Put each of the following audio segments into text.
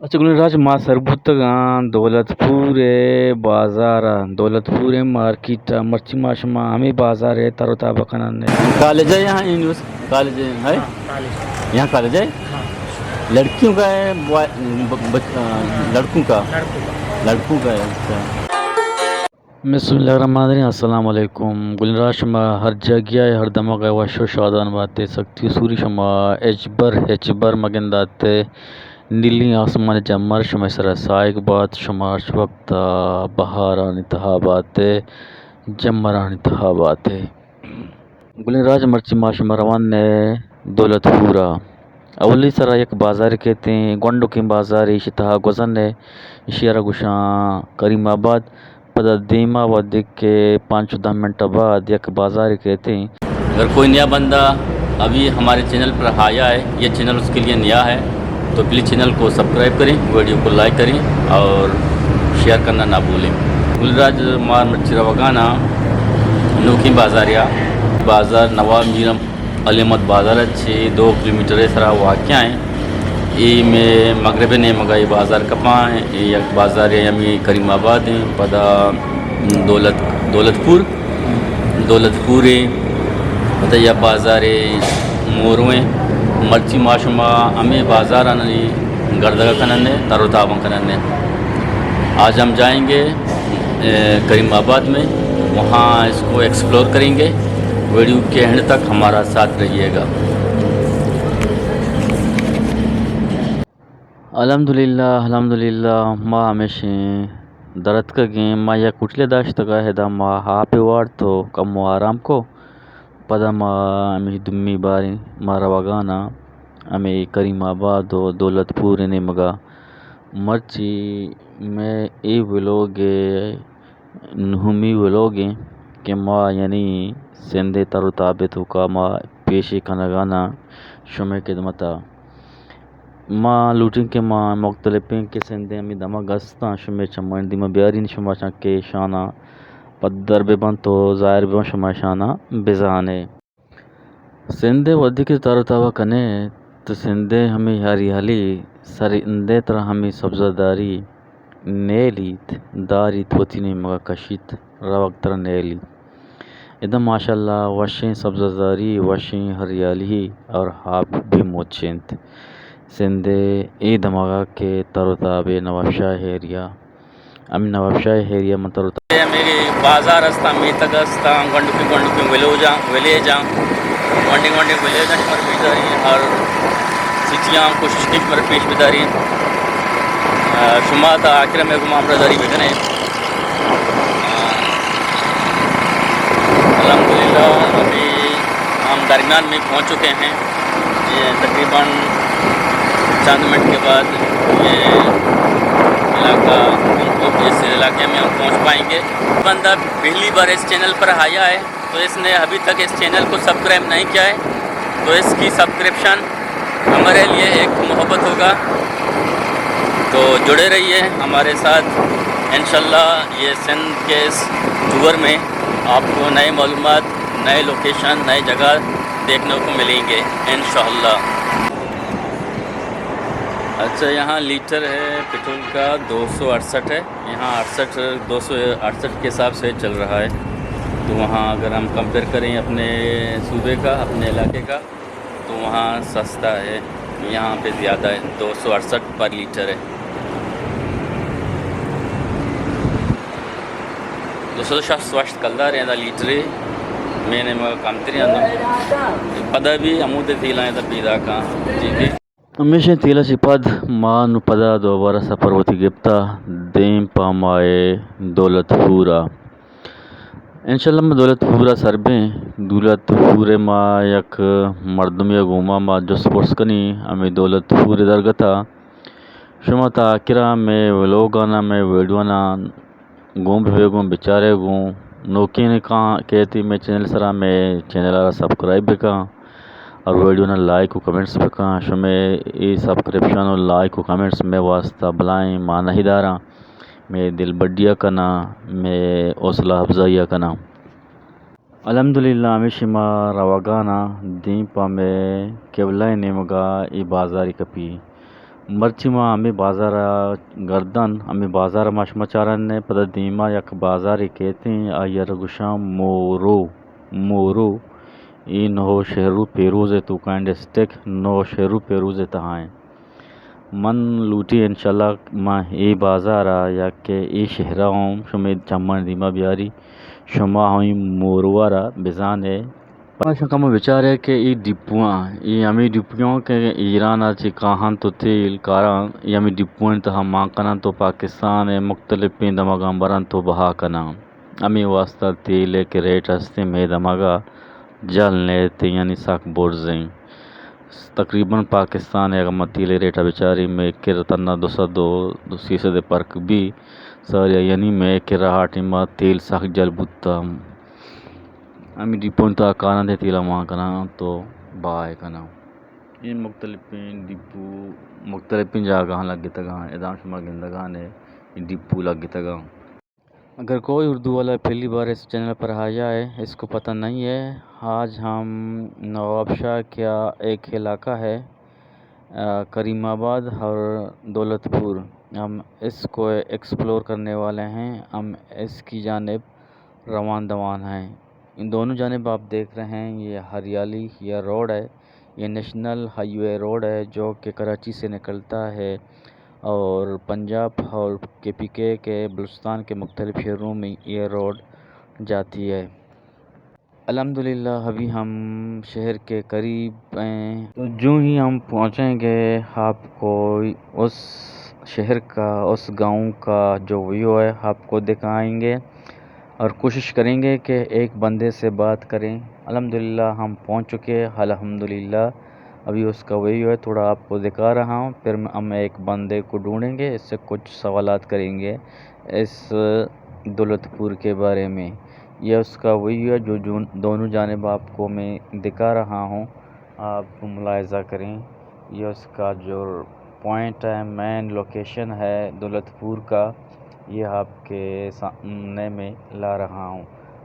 اچھا گلیں راج، ما سر بوتگ آں دولت پور ءِ بازار ءَ، دولت پور ءِ مارکیٹ ءَ۔ مرچی ما شما ہمے بازار ءِ تر و تاب ءَ کنان ایں۔ کالج ہے یہاں، یونیورس-، کالج ہے؟ ہاں، کالج۔ یہاں کالج ہے؟ ہاں۔ لڑکیوں کا ہے، بوائے-، ب-، بچ-، آ، لڑکوں کا؟ لڑکوں کا۔ لڑکوں کا ہے، اچھا۔ بسم اللہ الرحمن الرحیم۔ السلام علیکم۔ گلیں راج، شما ہر جاگہ ءَ، ہر دمگ ءَ وش و شادان بات ئے۔ سکتی سوری شما ہچبر، ہچبر مگندات ئے۔ نیلیں آسمان ءِ جمر شمئے سرا ساہگ بات۔ شما ہرچ وقت ءَ بہارانی تہا بات ئے، جمرانی تہا بات ئے۔ گلیں راج، مرچی ما شما روان ایں دولت پور ءَ۔ اولی سرا یک بازارے کیت ایں، گونڈکیں بازارے، ایشی تہا گوزن ایں، ایشی ءَ را گوشاں کریم آباد۔ پدا دیما وھدے کہ پانچ دہ منٹ بعد یک بازارے کیت ایں۔ اگر کوئی نیا بندہ ابھی ہمارے چینل پر آیا ہے یا چینل اس کے لیے نیا ہے، تو پلیز چینل کو سبسکرائب کریں، ویڈیو کو لائک کریں اور شیئر کرنا نہ بھولیں۔ گلیں راج، ما مرچی روگان آں نوکیں بازار ءَ، بازار نواب میر علی احمد بازار ءَ چہ دو کلومیٹر ءِ سرا واقع ایں۔ اے مئے مغرب ءِ نیمگ ءَ اے بازار کپاں۔ اے یک بازارے ہمے کریم آباد ایں، پدا دولت، دولت پور، دولت پور ایں، پدا یک بازارے مورو ایں۔ مرچی ما شما ہمے بازارانی گردگ ءَ کنن ایں، تر و تاباں کنن ایں۔ آج ہم جائیں گے اے، کریم آباد میں، وہاں اس کو ایکسپلور کریں گے۔ ویڈیو کے اینڈ تک ہمارا ساتھ رہیے گا۔ الحمدللہ، الحمدللہ، ما ہمیشیں درتکگیں، ما یک ہوٹلے داشتگا، ادا ما ہاپے وارت و کمو آرام کو۔ پدا ما ہمے دومی باریں ما روگان آں ہمے کریم آباد و دولت پور ءِ نیمگا۔ مرچی مئے اے ولوگ ءِ نہمی ولوگ ایں کہ ما یعنی سندھ ءِ تر و تاب ءِ توکا ما پیشی کنگان آں شمئے خدمت ءَ۔ ما لوٹیں کہ ما مختلفیں کہ سندھ ءِ ہمے دمگ استاں، شمئے چمانی دیما بیارین، شما چنکہ اشاناں پدر بہ بنت و ظاہر بہ بنت، شما اشاناں بزان ئے۔ سندھ ءِ وھدے کہ تر و تابا کن ئے تو سندھ ءِ ہمے ہریالی، سرندے ءِ ترا ہمے سبزہ داری نیلیت، داریت، وتی نیمگا کشیت، روگ ترا نیلیت۔ ادا ماشاءاللہ وشیں سبزہ زاری، وشیں ہریالی اور آپ بھی مچ انت۔ سندھ ءِ اے دمگا کہ تر و تاب ءِ نوابشاہ ایریا، ہمے نوابشاہ ایریا من تر و تاب۔ ہمے بازار استاں، میتگ استاں، گونڈکیں گونڈکیں ویلوجاں، ویلیجاں، گونڈیں گونڈیں ویلیجاں شمارا پیش داریں، ہر سٹیاں ہم کوشش کنیں شمارا پیش بداریں۔ آ، شما تا آخر میں گما ہمراہ داری بکنے۔ الحمدللہ، ابھی ہم درمیان میں پہنچ چکے ہیں۔ یہ تقریباً چند منٹ کے بعد یہ علاقہ، ہم کو اس علاقے میں ہم پہنچ پائیں گے۔ بندہ پہلی بار اس چینل پر آیا ہے، تو اس نے ابھی تک اس چینل کو سبسکرائب نہیں کیا ہے، تو اس کی سبسکرپشن ہمارے لیے ایک محبت ہوگا۔ تو جڑے رہیے ہمارے ساتھ، انشاءاللہ یہ سندھ کے اس ٹور میں آپ کو نئے معلومات، نئے لوکیشن، نئے جگہ دیکھنے کو ملیں گے انشاءاللہ۔ اچھا، یہاں لیٹر ہے پٹرول کا دو سو اڑسٹھ ہے، یہاں اڑسٹھ، دو سو اڑسٹھ کے حساب سے چل رہا ہے۔ تو وہاں اگر ہم کمپیئر کریں اپنے صوبے کا، اپنے علاقے کا، تو وہاں سستا ہے، یہاں پہ زیادہ ہے، دو سو اڑسٹھ پر لیٹر ہے۔ دو سو شست وشت کلدار ہیں دا لیٹرے، میں نے مگا کم تری اندو۔ پدا بھی ہمود تیل آئیں دا پیدا کاں، ٹھیک ہے۔ ہمیشیں تیل ءَ چہ پد ما نوں پدا دوبارہ سفر وتی گپتا دیم پہ ماہ دولت پور ءَ۔ انشاءاللہ ما دولت پور ءَ سر بیں۔ دولت پور ءَ ما یک مردمے ءَ گوما ما جست پرس کنیں، ہمے دولت پور ءِ درگت ءَ۔ شما تا آخرا مئے ولوگانا، مئے ویڈیوانا گوں بہ بئے، گوں بچارے، گوں نوکیں کاں کیتی مئے چینل سرا، مئے چینل ءَ را سبسکرائب بکاں اور ویڈیو نا لائک و کمنٹس بکاں۔ شمئے اے سبسکرپشن و لائک و کمنٹس مئے واسطہ بلائیں معنی داراں، مئے دل بڈیا کناں، مئے حوصلہ افزائی کناں۔ الحمدللہ، ہمیشی ما روگانا دیم پہ مئے قبلہ نیمگا اے بازاری کپی۔ مرچی ما ہمے بازار ءَ گردن، ہمے بازار ءَ ما شما چارن ءَ پدا دیما یک بازارے کیتیں، آئی ءَ را گوشاں مورو، مورو، اے نوشہرو پیروز ءِ توکا ایں، ڈسٹرکٹ نوشہرو پیروز ءِ تہا ایں۔ من لوٹی انشاءاللہ ما اے بازار ءَ یا کہ اے شہر ءَ ہوں شمے چمانی دیما بیاری، شما ہوں اے مورو ءَ را بزان ئے۔ شما کمو بچارے کہ اے ڈپواں، اے ہمے ڈپواں کہ ایران ءَ چہ کاہنت و تیل کاراں، اے ہمے ڈپوانی تہا مان کننت و پاکستان ءِ مختلفیں دمگاں برنت و بہا کناں۔ ہمے واسطہ تیل ءِ کہ ریٹ ہستیں مئے دمگ ءَ جل نیتیں، یعنی سک برزیں۔ تقریباً پاکستان ءَ اگاں ما تیل ءِ ریٹ ءَ بچاریں، مئے کر تنا دو سد و دو سیصد ءِ پرک بی، ساری یعنی مئے کر ءَ ہا ٹیم ءَ تیل سک جل بوتہ۔ ہمے ڈپو تہا کاراں دے تیل ءَ مان کناں تو بہا ئے کناں۔ اے مختلفیں ڈپو مختلفیں جاگہاں لگتگاں، ادا شما گندگاں اے ڈپو لگتگاں۔ اگر کوئی اردو والا پہلی بار اس چینل پر آیا ہے، اس کو پتہ نہیں ہے، آج ہم نواب شاہ کا ایک علاقہ ہے، آ، کریم آباد اور دولت پور، ہم اس کو ایکسپلور کرنے والے ہیں۔ ہم اس کی جانب روان دوان ہیں۔ ان دونوں جانب آپ دیکھ رہے ہیں، یہ ہریالی، یہ روڈ ہے، یہ نیشنل ہائی وے روڈ ہے جو کہ کراچی سے نکلتا ہے اور پنجاب اور کے پی کے کے بلوچستان کے مختلف شہروں میں یہ روڈ جاتی ہے۔ الحمدللہ ابھی ہم شہر کے قریب ہیں، تو جو ہی ہم پہنچیں گے آپ کو اس شہر کا، اس گاؤں کا جو ویو ہے آپ کو دکھائیں گے۔ اور کوشش کریں گے کہ ایک بندے سے بات کریں۔ الحمدللہ ہم پہنچ چکے ہیں، الحمدللہ۔ ابھی اس کا ویو ہے، تھوڑا آپ کو دکھا رہا ہوں، پھر ہم ایک بندے کو ڈھونڈیں گے، اس سے کچھ سوالات کریں گے اس دولت پور کے بارے میں۔ یہ اس کا ویو ہے جو جون-، دونوں جانب آپ کو میں دکھا رہا ہوں۔ آپ ملاحظہ کریں، یہ اس کا جو پوائنٹ ہے، مین لوکیشن ہے دولت پور کا، یہ آپ کے سامنے میں لا رہا ہوں،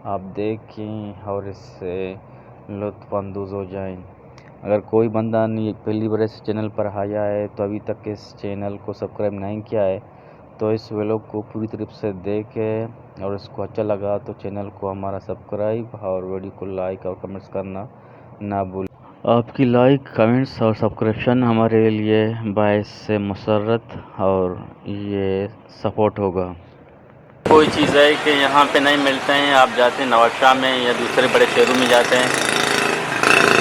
آپ دیکھیں اور اس سے لطف اندوز ہو جائیں۔ اگر کوئی بندہ نہیں، پہلی بار اس چینل پر آیا ہے تو ابھی تک اس چینل کو سبسکرائب نہیں کیا ہے، تو اس ولاگ کو پوری طرف سے دیکھے اور اس کو اچھا لگا تو چینل کو ہمارا سبسکرائب اور ویڈیو کو لائک اور کمنٹس کرنا نہ بھولیں۔ آپ کی لائک، کمنٹس اور سبسکرپشن ہمارے لیے باعث مسرت اور یہ سپورٹ ہوگا۔ کوئی چیز ہے کہ یہاں پہ نہیں ملتے ہیں، آپ جاتے ہیں نواب شاہ میں یا دوسرے بڑے شہروں میں جاتے ہیں؟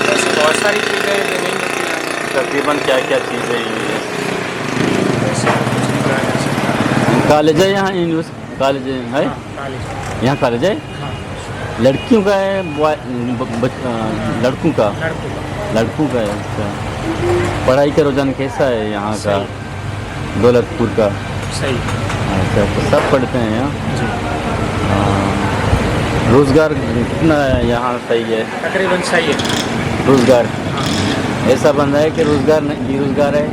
ایسی بہت ساری چیزیں ہیں جو نہیں ملتی ہیں۔ تقریباً کیا کیا چیزیں ہیں؟ ویسے تو کچھ نہیں کہا جا سکتا۔ کالج ہے یہاں، یونیورس-، کالج ہے؟ ہاں، کالج ہے۔ یہاں کالج ہے؟ ہاں۔ لڑکیوں کا ہے، بوائے-، ب-، بچ-، آ، لڑکوں کا؟ لڑکوں کا۔ لڑکوں کا ہے، اچھا۔ پڑھائی کا رجحان کیسا ہے یہاں کا؟ صحیح۔ دولت پور کا؟ صحیح۔ اچھا، تو سب پڑھتے ہیں یہاں؟ جی۔ ہاں۔ روزگار کتنا ہے یہاں صحیح ہے؟ تقریباً صحیح ہے۔ روزگار؟ ہاں۔ ایسا بندہ ہے کہ روزگار نہیں، بے روزگار ہے؟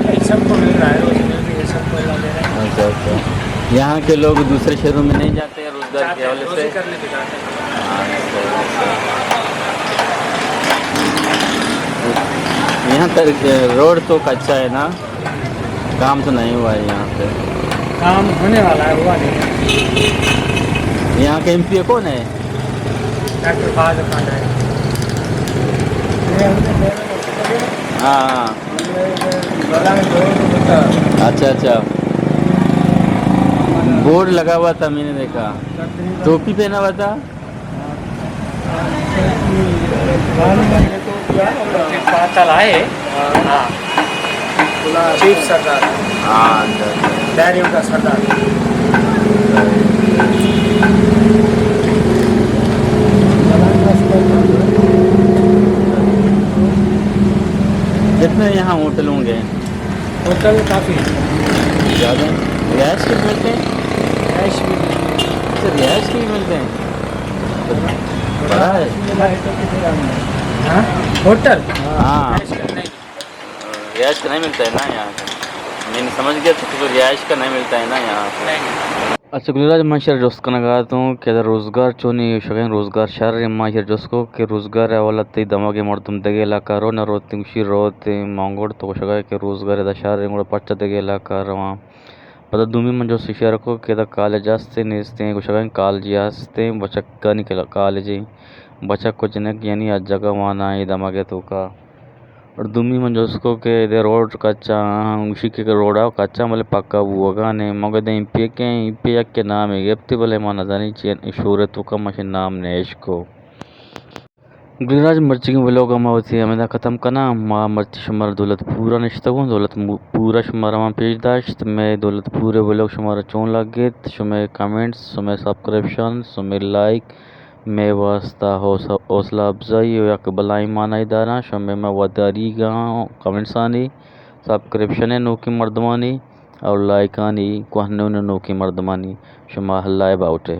یہ سب کو مل رہا ہے، روزگار بھی یہ سب کو مل رہا ہے۔ اچھا، اچھا۔ یہاں کے لوگ دوسرے شہروں میں نہیں جاتے ہیں روزگار کے حوالے سے؟ جاتے ہیں، روزی کرنے کے جاتے ہیں۔ ہاں، صحیح، صحیح۔ یہاں تک روڈ تو کچا ہے نا؟ کام تو نہیں ہوا ہے یہاں پہ۔ کام ہونے والا ہے، ہوا نہیں ہے۔ یہاں کے ایم پی اے کون ہے؟ ڈاکٹر فہد خان ہے۔ ہاں، ہاں۔ اچھا، اچھا۔ بورڈ لگا ہوا تھا، میں نے دیکھا۔ ٹوپی پہنا ہوا تھا۔ پاتل آئے۔ ہاں۔ چیف سردار۔ ہاں، اچھا، اچھا۔ بحریوں کا سردار۔ کتنے یہاں ہوٹل ہوں گے؟ ہوٹل کافی ہیں۔ زیادہ ہیں؟ رہائش کے ملتے ہیں؟ رہائش بھی ملتے ہیں۔ اچھا، رہائش کے بھی ملتے ہیں؟ بڑا ہے۔ ہاں؟ ہوٹل؟ ہاں۔ رہائش کا نہیں۔ رہائش کا نہیں ملتا ہے نا یہاں کا۔ میں نے سمجھ گیا تھا کہ رہائش کا نہیں ملتا ہے نا یہاں کا۔ نہیں۔ اچھا گلراج، من شر جست کنگ ءَ اتوں کہ ادا روزگار چونیں؟ شگیں روزگار شر ایں۔ من شر جست کو کہ روزگار ءِ حوالہ تئی دمگ ءِ مردم دگہ علاقہ رو نہ روت، گوشی روت، مانگوڑ تو گوشگ ءَ کہ روزگار ادا شر ایں، گڑا پرچا دگہ علاقہ رواں؟ پدا دومی من جست ایشی ءَ را کو کہ ادا کالج ہست ایں نیست ایں؟ گوشگ ءَ کالج ہست ایں، بچکانی کلا-، کالج ایں، بچک و جنک یعنی ہر جگہ واناں اے دمگ ءِ توکا۔ اور دومی من جست کو کہ ادے روڈ کچا آں؟ گوشی کہ روڈ ءَ کچا آں بلے پکا بوگا نہ ایں۔ مگہ ادے ایم پی اے کہ ایم پی اے یک نامے گپتی بلے ما نزانی چی انت، شور ءِ توکا ما شے نام نہ اشکو۔ گلراج، مرچیگیں ولاگ ءَ ما وتی ہمدا ختم کناں۔ ما مرچی شمارا دولت پور ءَ نشتگوں، دولت مو-، پور ءَ شمارا ما پیش داشت۔ مئے دولت پور ءِ ولاگ شمارا چون لگت؟ شمئے کمنٹس، شمئے سبسکرپشن، شمئے لائک مئے واسطہ حوص-، حوصلہ افزائی و یک بلاہیں معنی داراں۔ شمئے ما وداریگاں کمنٹسانی، سبسکرپشن ءِ نوکیں مردمانی اور لائکانی کوہنیں نوکیں مردمانی۔ شما اللہ ءِ باہوٹ ئے۔